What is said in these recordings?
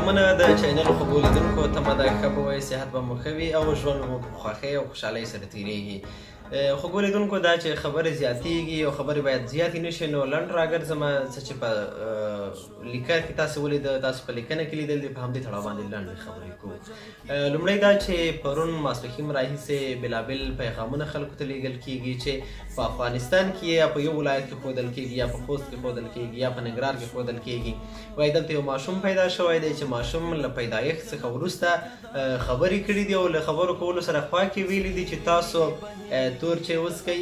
سلامونه د چینل خوږو لیدونکو، تمه ده ښه به وئ، صحت به مو ښه وي او ژوند به مو په خوښۍ او خوشحالۍ سره تېرېږي. خوږو لیدونکو، دا چې خبرې زیاتېږي او خبرې باید زیاتې نه شي، نو لنډ راګرځم. څه چې په لیکه کې تاسو ولیده، تاسو په لیکنه کې لیدل دي، په همدې تړاو باندې لنډې خبرې کوو. لومړی دا چې پرون ماسپښین راهیسې بېلابېل پیغامونه خلکو ته لیږل کېږي چې په افغانستان کې یا په یو ولایت کې ښودل کېږي، یا په خوست کې ښودل کېږي، یا په ننګرهار کې ښودل کېږي. وایي دلته یو ماشوم پیدا شوی دی چې ماشوم له پیدایښت څخه وروسته خبرې کړې دي او له خبرو کولو سره خوا کې ویلي دي چې تاسو تور چای وڅکئ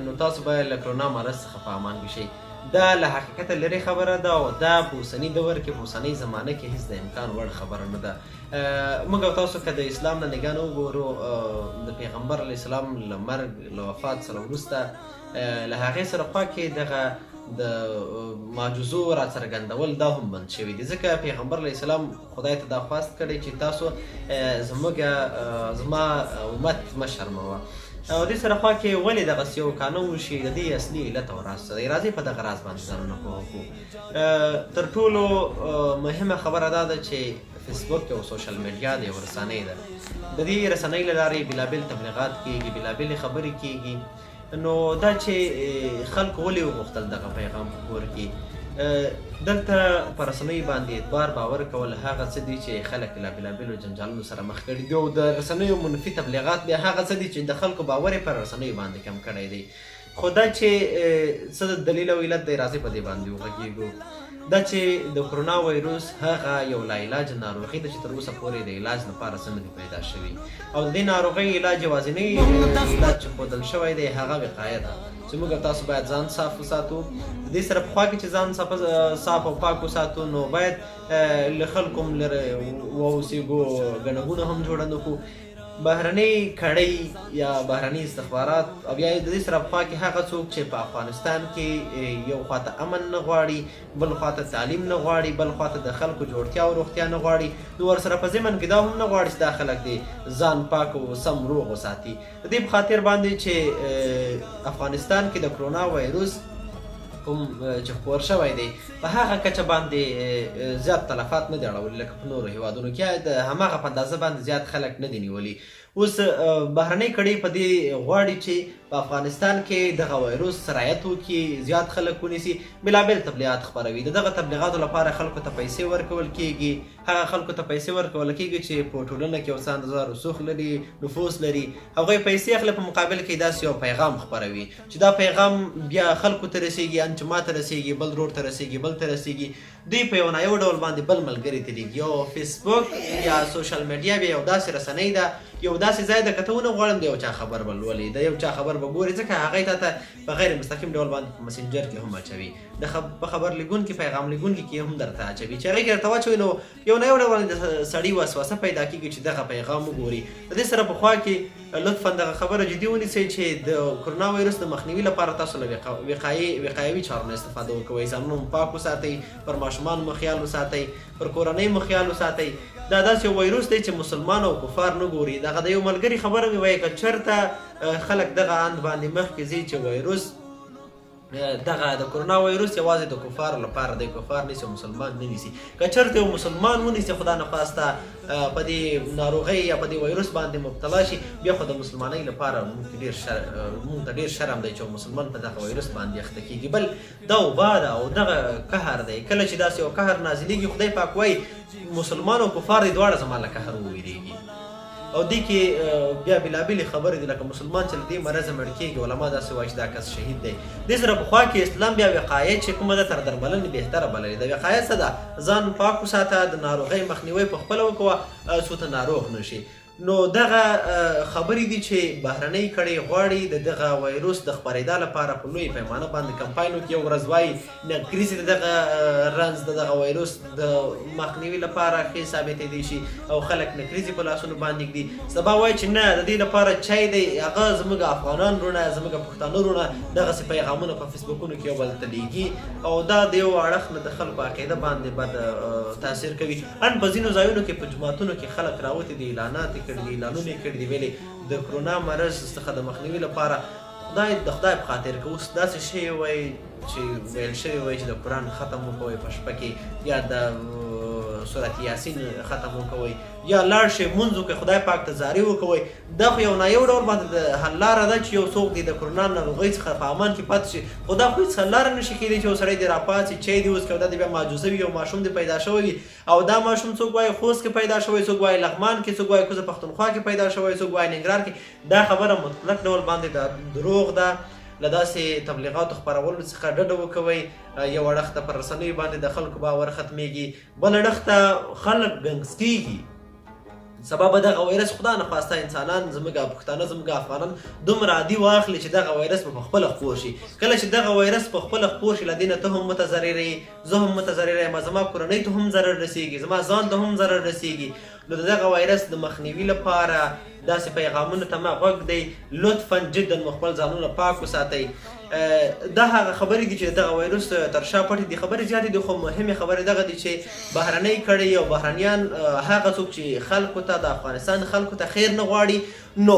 نو تاسو به له کرونا مرض څخه په امان کې شئ. دا له حقیقته لرې خبره ده او دا په اوسني دور کې، په اوسنۍ زمانه کې هیڅ د امکان وړ خبره نه ده. موږ او تاسو که د اسلام له نګاه نه وګورو، د پیغمبر علیه السلام له مرګ، له وفات سره وروسته له هغې سره خوا کې دغه د معجزو راڅرګندول دا هم بند شوي دي، ځکه پیغمبر علیه السلام خدای ته دا خواست کړی چې تاسو زموږ زما امت مه شرموه. او دې سره خوا کې ولې دغسې یو کانه وشي، د دې اصلي علت او راز څه دی؟ راځئ په دغه راز باندې ځانونه پوه کړو. تر ټولو مهمه خبره دا ده چې فیسبوک یو سوشل میډیا دی، یو رسنۍ ده. د دې رسنۍ له لارې بېلابېل تبلیغات کېږي، بېلابېلې خبرې کېږي. نو دا چې خلکو ولې وغوښتل دغه پیغام خپور کړي، دلته په رسنیو باندې اعتبار باور کول هغه څه دي چې خلک له بېلابېلو جنجالونو سره مخ کړي دي، او د رسنیو منفي تبلیغات بیا هغه څه دي چې د خلکو باور یې پر رسنیو باندې کم کړی دی. خو دا چې څه د دلیل او علت دی، راځئ په دې باندې وغږېږو. دا چې د کرونا ویروس هغه یو لاعلاجه ناروغي ده چې تر اوسه پورې د علاج لپاره څه نه دي پیدا شوي، او د دې ناروغۍ علاج یوازینی علاج چې ښودل شوی دی هغه وقایه ده چې موږ تاسو باید ځان صاف وساتو. د دې سره په خوا کې چې ځان صاف او پاک وساتو، نو باید له خلکو هم لرې واوسېږو، ګڼه ګوڼه هم جوړه نه کړو. بهرنۍ کړۍ یا بهرني استخبارات او یا د دې سره په خوا کې هغه څوک چې په افغانستان کې یو خواته امن نه غواړي، بل خواته تعلیم نه غواړي، بل خواته د خلکو جوړتیا او روغتیا نه غواړي، نو ورسره په ضمن کې دا هم نه غواړي چې دا خلک دې ځان پاک او سم روغ وساتي. د دې په خاطر باندې چې افغانستان کې د کرونا وایروس کوم چې خپور شوی دی، په هغه کچه باندې زیات تلفات نه دی اړولي لکه په نورو هیوادونو کې، د هماغه په اندازه باندې زیات خلک نه دی نیولي. اوس بهرنۍ کړۍ په دې غواړي چې په افغانستان کې دغه وایروس سرایت وکړي، زیات خلک ونیسي، بېلابېل تبلیغات خپروي. د دغه تبلیغاتو لپاره خلکو ته پیسې ورکول کېږي، هغه خلکو ته پیسې ورکول کېږي چې په ټولنه کې یو څه اندازه رسوخ لري، نفوذ لري. هغوی پیسې اخلي، په مقابل کې داسې یو پیغام خپروي چې دا پیغام بیا خلکو ته رسیږي، ان چې ما ته رسیږي، بل ورور ته رسیږي، بل ته رسیږي، دوی په یو نه یو ډول باندې بل ملګري ته لیږي. او فیسبوک یا سوشل میډیا بیا یو داسې رسنۍ ده، یو داسې ځای ده، که ته ونه غواړم د یو چا خبر به لولې، د یو چا خبر به ګورې، ځکه هغه تا ته په غیر مستقیم ډول باندې په مسنجر کې هم اچوي، د په خبر لیږونکي پیغام لیږونکي کې هم درته اچوي. چې هغې کې درته واچوي نو یو نه یو ډول باندې د سړي وسوسه پیدا کېږي چې دغه پیغام وګوري. د دې سره په خوا کې لطفا دغه خبره جدي ونیسئ چې د کرونا ویروس د مخنیوي لپاره تاسو له وقایوي چارو نه استفاده وکوئ. ځانونه مو پاک وساتئ، پر ماشومانو مو خیال وساتئ، پر کورنۍ مو خیال وساتئ. دا داسې یو ویروس دی چې مسلمان او کفار نه ګوري. دغه د یو ملګري خبره مې وایي، که چېرته خلک دغه اند باندې مخکې ځي چې ویروس دغه د کرونا ویروس یوازې د کفارو لپاره دی، کفار نیسي، مسلمان نه نیسي، که چېرته یو مسلمان ونیسي، خدا نخواسته په دې ناروغۍ یا په دې ویروس باندې مبتلا شي، بیا خو د مسلمانۍ لپاره موږ ته ډېر شرم دی چې مسلمان په دغه ویروس باندې اخته کېږي. بل دا وبا ده او دغه قهر دی، کله چې داسې یو قهر نازلېږي، خدای پاک وایي مسلمان او کفار دې دواړه زما له قهر ووېرېږي. او دې کې بیا بېلابېلې خبرې دي، لکه مسلمان چې له دې مرضه مړ کېږي، علما داسې وایي چې دا کس شهید دی. دې سره په خوا کې اسلام بیا وقایه چې کومه ده تر درملنې بهتره بللې ده. وقایه څه ده؟ ځان پاک وساته، د ناروغۍ مخنیوی په خپله وکوه څو ته ناروغ نه شي. نو دغه خبرې دي چې بهرنۍ کړۍ غواړي د دغه ویروس د خپرېدا لپاره په لوی پیمانه باندې کمپاین وکړي. یو ورځ وایي نکریزې د دغه رنځ، د دغه ویروس د مخنیوي لپاره ښې ثابتېدی شي او خلک نکریزې په لاسونو باندې ږدي. سبا وایي چې نه، د دې لپاره چای دی، هغه زموږ افغانان وروڼه، زموږ پښتانه وروڼه دغسې پیغامونه په فیسبوکونو کې یو بل ته لیږي، او دا د یو اړخ نه د خلکو عقیده باندې بد تاثیر کوي. ان په ځینو ځایونو کې په جوماتونو کې خلک راوتي دي، اعلانات یې کړي دي، اعلانونه یې کړي دي، ویلې د کرونا مرض څخه د مخنیوي لپاره خدای د خدای په خاطر که اوس داسې شی وای چې ویل شوی وای چې د قرآن ختم وکوئ په شپه کې، یا د سورت یاسین ختم وکوئ یا لاړ شئ مونځ وکړئ، خدای پاک ته زاري وکوئ. دا خو یو نه یو ډول باندې د حل لاره ده چې یو څوک دې د کرونا ناروغۍ څخه په امان کې پاتې شي، خو دا خو هېڅ حل لاره نه شي کېدی چې یو سړی دې راپاڅي، چای دې وڅکي او دا دې بیا معجزه وي، یو ماشوم دې پیدا شوی وي او دا ماشوم څوک وایي خوست کې پیدا شوی، څوک وایي لغمان کې، څوک وایي کوزه پښتونخوا کې پیدا شوی، څوک وایي ننګرهار کې. دا خبره مطلق ډول باندې دا دروغ ده. له داسې تبلیغاتو خپرولو څخه ډډه وکوئ. یو اړخ ته پر رسنیو باندې د خلکو باور ختمیږي، بل اړخ ته خلک ګنګس کیږي. سبا به دغه وایرس خدا نخواسته انسانان، زموږ پښتانه، زموږ افغانان دومره عادي واخلي چې دغه وایرس به په خپله خپور شي. کله چې دغه وایرس په خپله خپور شي، له دې نه ته هم متضرر یې، زه هم متضرر یم، زما کورنۍ ته هم ضرر رسیږي، زما ځان ته هم ضرر رسیږي. نو د دغه وایرس د مخنیوي لپاره داسې پیغامونو ته مه غوږ دی. لطفا جدا مو خپل ځانونه پاک وساتئ. دا هغه خبرې دي چې دغه وایرس تر شا پټې دي. خبرې زیاتې دي، خو مهمې خبرې دغه دي چې بهرنۍ کړۍ او بهرنیان هغه څوک چې خلکو ته، د افغانستان خلکو ته خیر نه غواړي، نو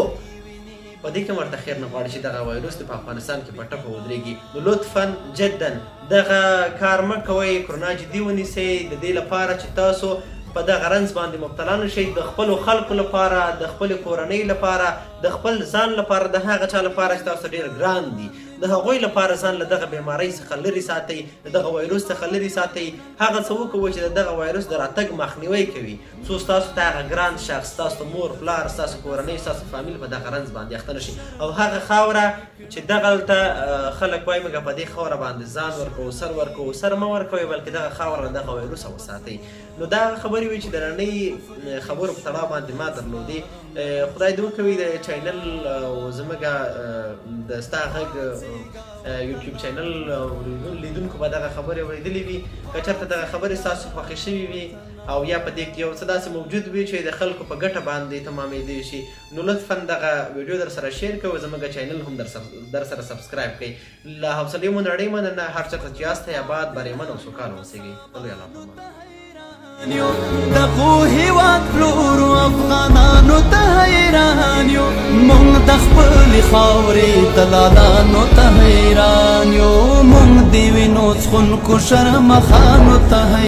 په دې کې ورته خیر نه غواړي چې دغه وایرس په افغانستان کې په ټپه ودرېږي. نو لطفا جدا دغه کار مه کوئ، کرونا جدي ونیسئ، د دې لپاره چې تاسو په دغه رنځ باندې مبتلا نه شئ. د خپلو خلکو لپاره، د خپلې کورنۍ لپاره، د خپل ځان لپاره، د هغه چا لپاره چې تاسو ډېر ګران دي، د هغوی لپاره ځان له دغه بیمارۍ څخه لرې ساتئ، د دغه وایروس څخه لرې ساتئ. هغه څه وکوئ چې د دغه وایروس د راتګ مخنیوی کوي، څو ستاسو ته هغه ګران شخص، ستاسو مور پلار، ستاسو کورنۍ، ستاسو فامیل په دغه رنځ باندې اخته نه شي. او هغه خاوره چې دغلته خلک وایي موږ په دې خاوره باندې ځان ورکوو، سر ورکوو، سر مه ورکوئ، بلکې دغه خاوره له دغه وایروسه وساتئ. نو دا خبرې وې چې د ننۍ خبرو په تړاو باندې ما درلودې. خدای دې وکوي د چینل او زموږ د ستا غږ یوټیوب چینل لیدونکو به دغه خبرې اورېدلې وي. که چېرته دغه خبرې ستاسو خوښې شوې وي او یا په دې کې یو څه داسې موجود وي چې د خلکو په ګټه باندې تمامېدی شي، نو لطفا دغه ویډیو در سره share کړئ او زموږ چینل هم در سره subscribe کړئ. له حوصلې مو نړۍ مننه. هر چېرته چې یاست آباد، بریمن او سوکاله اوسېږئ. په لوی الله په امان. دغو هیواد پلورو افغانانو ته حیران یو، مونږ د خپلې خاورې دلالانو ته حیران یو، مونږ د وینو څښونکو شرمخانو ته.